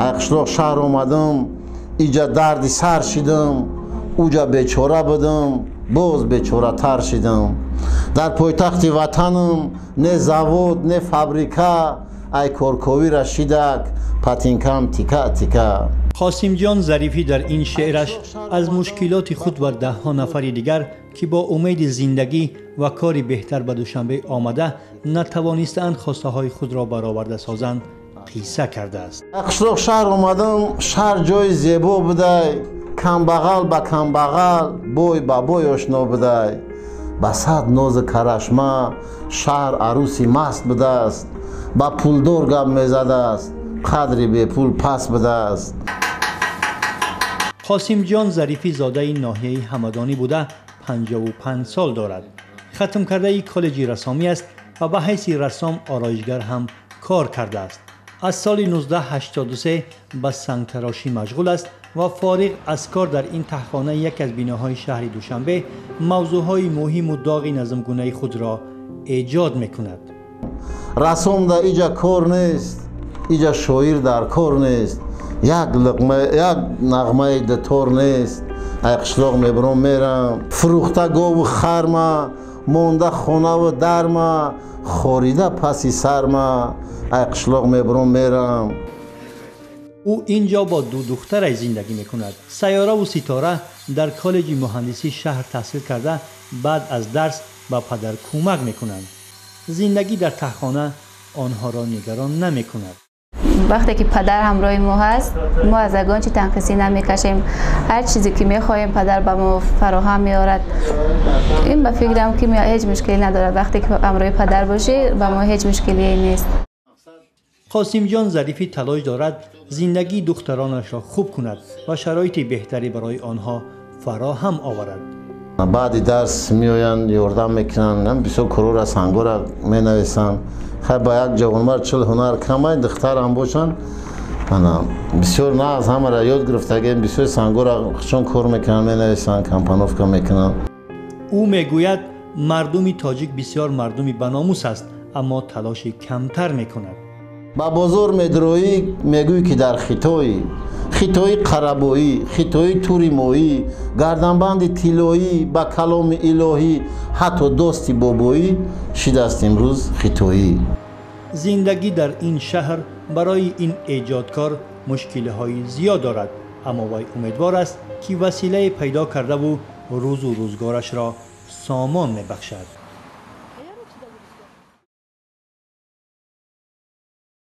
Ай қишлоқ шаҳр омадам, иҷа дарди сар шидам, уҷа бечора будам, боз бечоратар шидам. Дар пойтахти ватанам не завод, не фабрика, ай корковира шидак патинкам тика тика. Қосимҷон Зарифӣ дар ин шеъраш аз мушкилоти худ ва даҳҳо нафари дигар, ки бо умеди зиндагӣ ва кори беҳтар ба Душанбе омада натавонистаанд хостаҳои худро бароварда созанд, қисса кардааст. Қишлоқ шаҳр омадам, шаҳр ҷои зебо будай, камбағал ба камбағал, бой ба бой ошно будай. Ба сад нозу карашма шаҳр арӯси маст будааст, ба пулдор гап мезадааст, қадри бепул паст будааст. Қосимҷон Зарифӣ зодаи ноҳияи Ҳамадонӣ буда, 55 сол дорад. Хатмкардаи коллеҷи рассомӣ аст ва ба ҳайси рассом ороишгар ҳам кор кардааст. Аз соли 1983 ба сангтарошӣ машғул аст ва фориғ аз кор дар ин таҳхонаи яке аз биноҳои шаҳри Душанбе мавзӯъҳои муҳиму доғи назмгунаи худро эҷод мекунад. Рассом дар иҷа кор нест, иҷа шоир дар кор нест, як луқма, як нағмаи дутор нест. Ай қишлоқ мебурам мерам, фурӯхта гову харма, монда хонаву дарма, хорида паси сарма, ай қишлоқ мебурам мерам. Ӯ инҷо бо ду духтараш зиндагӣ мекунад. Сайёраву Ситора дар коллеҷи муҳандисии шаҳр таҳсил карда, баъд аз дарс ба падар кӯмак мекунанд. Зиндагӣ дар таҳхона онҳоро нигарон намекунад. Вақте ки падар ҳамроҳи мо ҳаст, мо аз ягон чи танқисӣ намекашем. Ҳар чизе ки мехоҳем, падар ба мо фароҳам меорад. Ин ба фикрам ки ҳеҷ мушкилӣ надорад. Вақте ки ҳамроҳи падар бошӣ, ба мо ҳеҷ мушкилие нест. Қосимҷон Зарифӣ талош дорад зиндагии духтаронашро хуб кунад ва шароити беҳтаре барои онҳо фароҳам оварад. Баъди дарс меоянд, ёрдам мекунанд, бисёр корора сангора менависанд. Хай, ба як ҷавонмард 40 ҳунар камай, духтарам бошанд, бисёр на аз ҳамаро ёд гирифтагем, бисёр сангора чун кор мекунанд, менависанд, компоновка мекунанд. Ӯ мегӯяд, мардуми тоҷик бисёр мардуми баномус аст, аммо талоши камтар мекунад. Ба бозор медроӣ, мегӯӣ ки дар Хитоӣ, хитои қарабоӣ, хитои тури моӣ, гарданбанди тиллоӣ, ба каломи илоҳӣ, ҳатто дости бобоӣ шидааст имрӯз хитоӣ. Зиндагӣ дар ин шаҳр барои ин эҷодкор мушкилиҳои зиёд дорад, аммо вай умедвор аст, ки василае пайдо кардаву рӯзу рӯзгорашро сомон мебахшад.